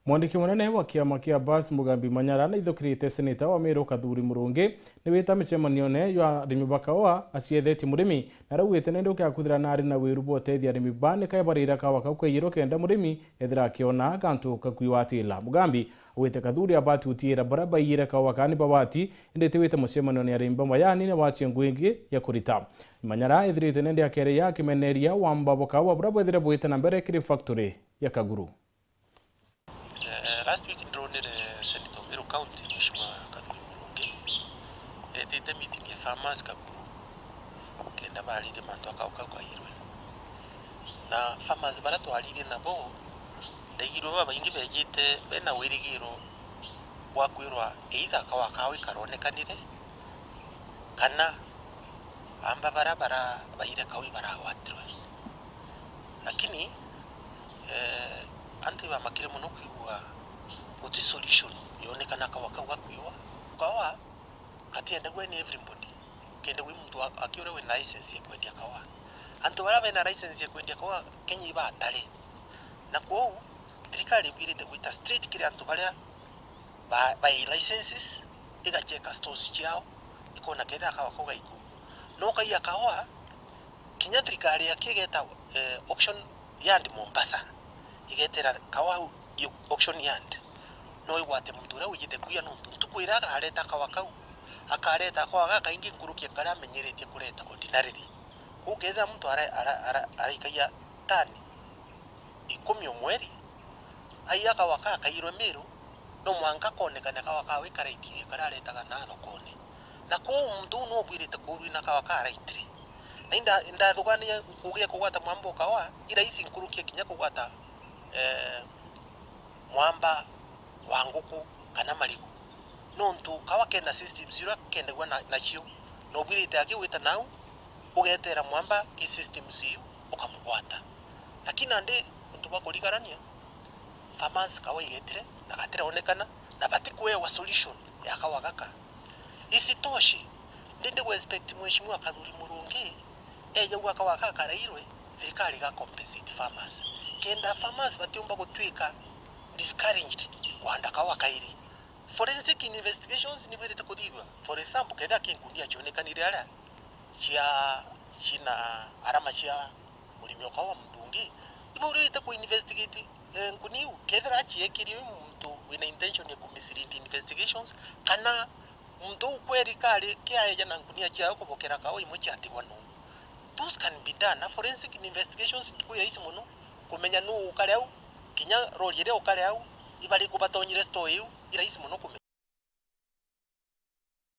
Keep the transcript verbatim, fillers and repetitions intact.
Mwandiki munene wa kiama kia Bas Mugambi Manyara naithukirite seneta wa Meru Kathuri Murungi niwita micemanione ya arimi ba kaua aciethetie murimi na araugite nende ukiakwithira nari na wiru bwa utethia arimi ba ni kae barira kaua kau kaiyirwe kenda murimi ethira akiona gantu kakwiwatila. Mugambi augite Kathuri abati utiira baria baiyire kaua kani babati, indi tiwite mucemanione ya arimi ba majani ni wacie ngugi ingi ya kurita. Manyara ethirite nende akereia akimeneria wamba bwa kaua buria bwethire bwite na mbere kiri factory ya Kaguru. Eh, last week ndironire Senator Meru County, Mheshimiwa Kathuri Murungi, etite meeting ya farmers Kaguru, kenda baririe mantu akau kau kairwe. Na farmers baria twaririe nabo, ndaigirwe babaingi bejite bena wirigiro bwa kwirwa either kaua kao ikaronekanire, kana amba baria bara-, baire kaua ibaragwatirwe. Lakini, eh, antu ibamakire mono kwigua guti solution yonekana kaua kau gakwiwa. Kaua katiendagua ni everybody, kenda gwi muntu a-, aki uria wina license ya kwendia kaua. Antu baria bena license ya kwendia kaua Kenya ibatare. Na kwou, thirikari ibwirite gwita straight kiri antu baria ba, bai licenses, igacheka stores ciao, ikona kethira kaua kau gaiku. No kaiya kaua, kinya thirikari yaki igeta, eh, auction yard Mombasa, igetera kaua au i auction yard, no igwate muntu uria wijite kuiya, nontu ntuku iria akareta kaua kau, akareta kaua gakaingi nkuruki ya karia amenyeretie kureta ordinarily. Kwou kethira muntu ara-, ara-, ara-, araikagia tani ikumi o mweri, aiya kaua kakairwe Meru, no mwanka konekane kaua kawe karaitirie karia aretaga na thokone. Na kwou muntu uu no obwirite kuurwina kaua ka araitire. Na inda-, indathugania ngugi ya kugwata mwamba o kaua, i raisi nkuruki ya kinya kugwata, eh, mwamba wa nguku kana marigu. Nontu kaua kena systems iria kendagua na, nacio, na obwirite aki wita nau, ugetera mwamba ki systems iu ukamugwata. Lakini nandi untu bwa kurigarania, farmers kaua igetire na gatiraonekana, na batikwewa solution ya kaua gaka. Isitoshe, ndi, ndi gu expect Mheshimiwa Kathuri Murungi eja ugwa kaua gaka karairwe, thirikari iga compensate farmers. Kenda farmers batiumba gutwika discouraged kwanda kaua kairi. Forensic investigations ni bwirite kuthithua. For example, kethira ki nkunia cionekanire aria cia, cina arama cia murimi o kaua wa muntu ungi, ni bwirite ku investigate, eh, nkuni iu. Kethira aciekiri wi muntu wina intention ya ku mislead investigations, kana muntu uu kweri kari kiaeja na nkunia ciayo kubokera kaua imwe ciatigwa nuu. Those can be done. Na forensic investigations ntuku i raisi mono kumenya nuu ukari au, kinya rori iria ukari au, ibariku batonyire store iu, i raisi mono kumenya.